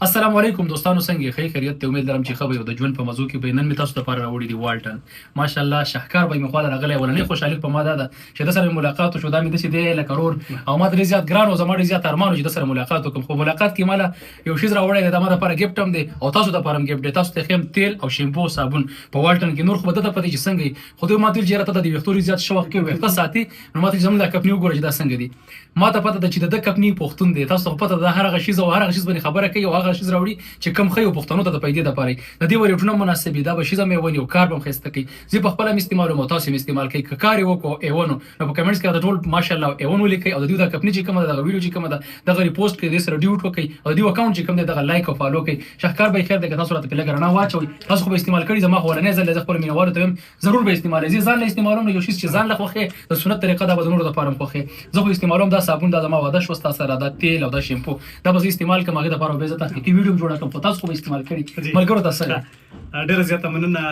السلام علیکم دوستانو، څنګه یې؟ ښه خیریت ته؟ امید لرم چې ښه به یې او د ژوند په مزو کې به یې. نن مې تاسو لپاره راوړي دي والټن. ماشاءالله، شهکار به مې خواله راغلی. اولنۍ خوشحالي په ما دا ده چې د سره مې ملاقات وشو. دا مې داسې دی لکه ورور او ما ته ډېر زیات ګران او زما ډېر زیات ارمان و چې د سره ملاقات وکړم. خو ملاقات کې ماله یو شیز راوړی دی، دا ما دپاره ګفټ هم دی او تاسو دپاره هم ګفټ دی. تاسو ته ښیم تیل او شیمپو، صابون په والټن کې. نور خو به ده ته پته چې څنګه یې، خو دوی ما ته ویل چې یاره، ته د ویښتو ډېر زیات شوق کوې، ویښته ساتي، نو ما ته چې زموږ دا کمپني وګوره چې دا څنګه دي. ما ته پته ده چې د ده کمپني پښتون دی. تاسو ته خو پته ده، هر هغه شیز او هر هغه شیز باندې خبره کوي او هغه شیز راوړي چې کم ښه یو پښتنو ته د پیدې دپاره وي. د دې ریټونه مناسب دي. دا به شیز هم ایون یو کار به هم ښایسته کوي. زه په خپله هم استعمالوم او تاسو هم استعمال کوئ. که کار یې وکړو ایونو، نو په کمنټس کې راته ټول ماشاءالله ایون ولیکئ او د دوی دا کمپني چې کومه ده، دغه ویډیو چې کومه ده، دغه ریپوسټ کړئ، دې سره ډیوټ وکړئ او د دوی اکاونټ چې کوم دی، دغه لایک او فالو کړئ. شهکار به خیر دی که تاسو راته په لږه رڼا واچوئ. تاسو خو به استعمال کړي، زما خو اولنی ځل دی. زه خپلو مینهوالو ته وایم، ضرور به استعمالوي. زه ځان له استعمالوم، نو یو شیز چې ځان له خوښې د سنت طریقه دا به د نورو لپاره هم خوښې. زه خو استعمالوم دا صابون، دا زما وعده شوه ستا سره. دا تیل او دا شیمپو دا به زه استعمال کړم، هغې دپاره به زه تحقیقي ویډیو هم جوړه کړم. خو تاسو خو به استعمال کړي ملګرو ته څه؟ ډېره زیاته مننه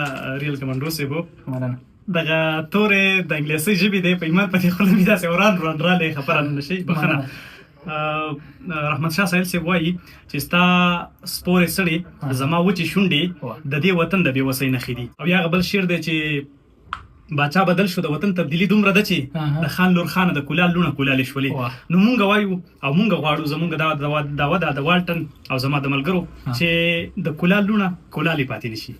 ریل کمانډو صاحب. مننه. دغه تورې د انګلیسي ژبې دی، په ایمان په دې خوله مې داسې وران وران رالی، خبره نه شي، بخښنه. رحمت شاه ساحل صاحب وایي چې ستا سپورې سړې زما وچې شونډې د دې وطن د بې وسۍ نښې دي. او یا هغه بل شعر دی چې باچا بدل شو، د وطن تبدیلی دومره ده چې د خان لور خانه د کولال لوڼه کولالې شولې. نو مونږ وایو او مونږ غواړو، زمونږ دا دعوه ده د والټن او زما د ملګرو چې د کولال لوڼه کولالې پاتې نشي.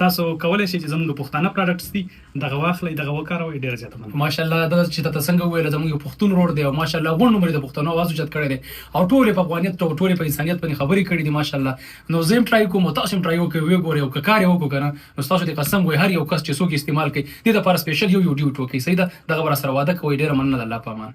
تاسو کولای شئ چې زموږ پښتانه پراډکټس دي، دغه واخلئ، دغه وکاروئ. ډیره زیاته مننه. ماشاءالله، دا چې ته څنګه وویل، زموږ یو پښتون ورور دی او ماشاءالله غونډ عمر د پښتنو اواز اوچت کړی دی او ټول په افغانیت او ټول په انسانیت باندې خبرې کړې دي. ماشاءالله، نو زه هم ټرای کوم او تاسو هم ټرای وکړئ، ویې ګورئ او که کار یې وکړو که نه، نو ستاسو د قسم وای، هر یو کس چې څوک استعمال کوي، دې لپاره سپیشل یو یو ډیوټ وکړي. صحیح ده؟ دغه به راسره وعده کوئ. ډېره مننه، د الله په امان.